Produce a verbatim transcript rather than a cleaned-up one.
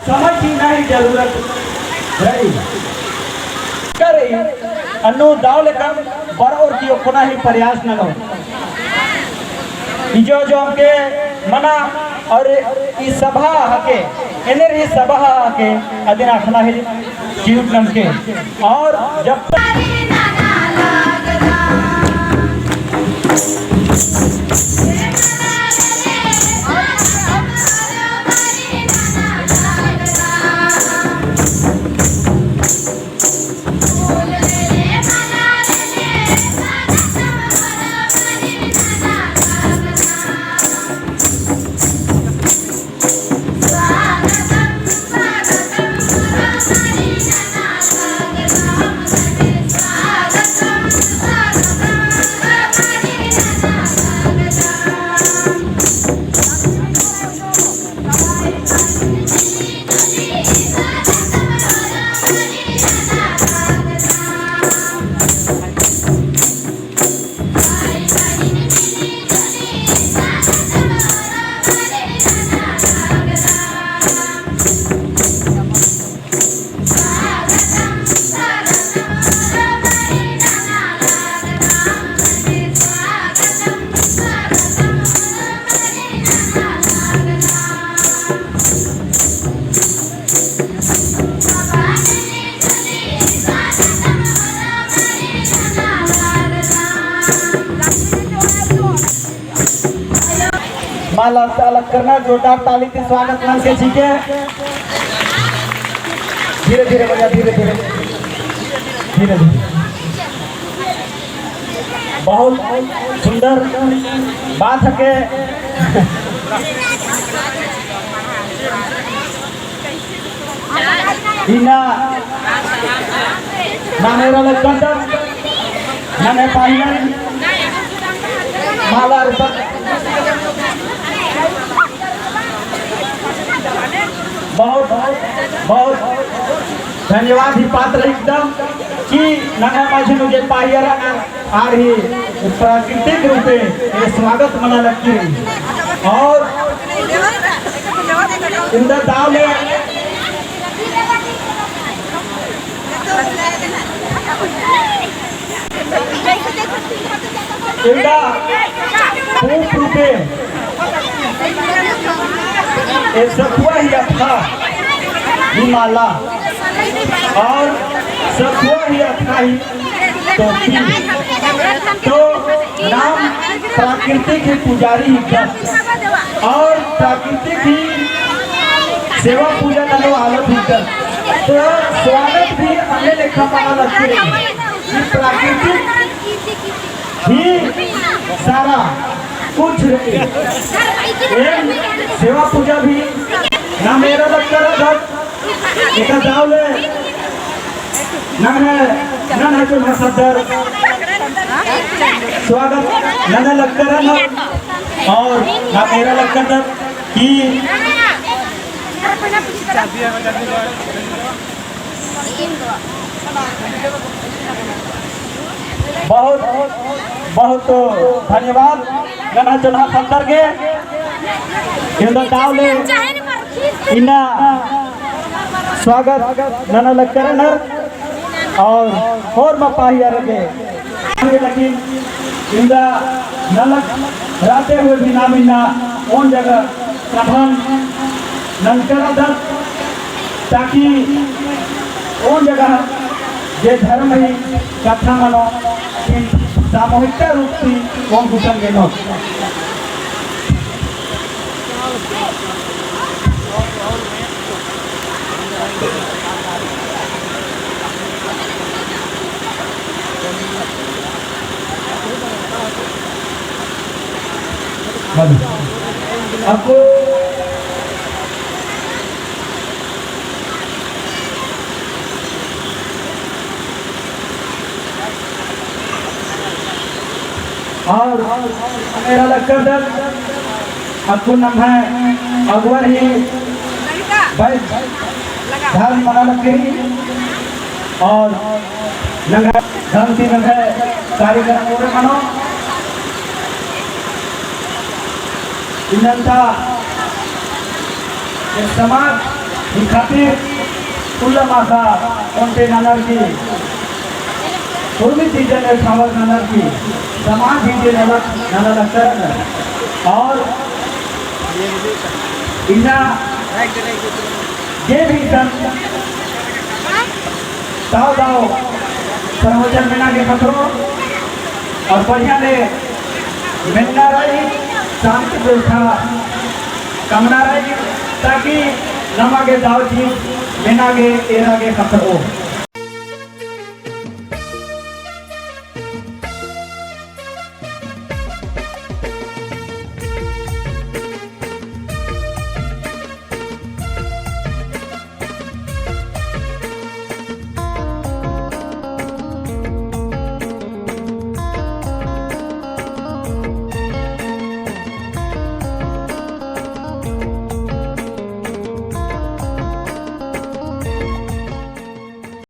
समझ की नहीं जरूरत रही। करे अन्नु दव लेकम बरओर की ओक्कना ही प्रयास ननो। इजो जो हमके मना और ई सभा हके, एन्देर ही सभा हके, अदिन अख़ना ही चिहुट नमके। और जब तक माला अलग करना, जोरदार ताली ती स्वागत ननके चिके। धीरे धीरे भैया, धीरे धीरे, धीरे धीरे। बहुत सुंदर बात हके। इन्ना नम एरा लक्कदत, नम्है पाहियन माला अर्पण। बहुत, बहुत धन्यवाद ही पात्र एकदम कि नम्है मझी नू जे पाहियर आर ही प्राकृतिक रूपे ये स्वागत मना लगी। और इवंदा दव ले इवंदा पूंप रूपे ए सखुआ ही अतख़ा ही माला और सखुआ ही अतख़ा ही टोपी। तो नाम प्राकृतिक ही पुजारी ही गत और प्राकृतिक ही सेवा पूजा ननो आलत ही गत। तो स्वागत भी अन्ने लेखा मना लगी कि प्राकृतिक ही सारा कुछ रई। एम सेवा पूजा भी नम एरा लक्कदत, एका दव ले नम्है नन्हा चोन्हा सद्दर स्वागत नना लक्कदन और नम एरा लक्कदत कि बहुत, बहुत धन्यवाद नन्हा चोन्हा सद्दर गे। इवंदा दव ले इन्ना स्वागत नना लक्कदनर और होरमा पाहियर गे। लेकिन इवंदा नलख रहते हुए भी नाम इन्ना ओन जगह कफन नंजकदत, ताकि ओन जगह जे धर्म ही कत्था मनो, फिर सामूहिकता रूप ती ओन गुसन गेनो। और एरा लक्कदत अक्कुन नम्है अगुवर ही बैठ धर्म मना लगी और नंगा धर्म ती नंगा कार्यक्रम ओरे मनो। इन्नन्ता एक समाज ई खातिर उल्ला माख़ा ओन्टे ननर की, उर्मी चीजन ने ठावर ननर की, समाज ही जे नलख नना लगदर। और इन्ना जे भी सन दाव दाव प्रवचन मेना गे खतरो और बढ़िया ले मेन्ना रई, शांति व्यवस्था कमना रई, ताकि नमा गे दाव चीज मेना गे एरा गे खतरो।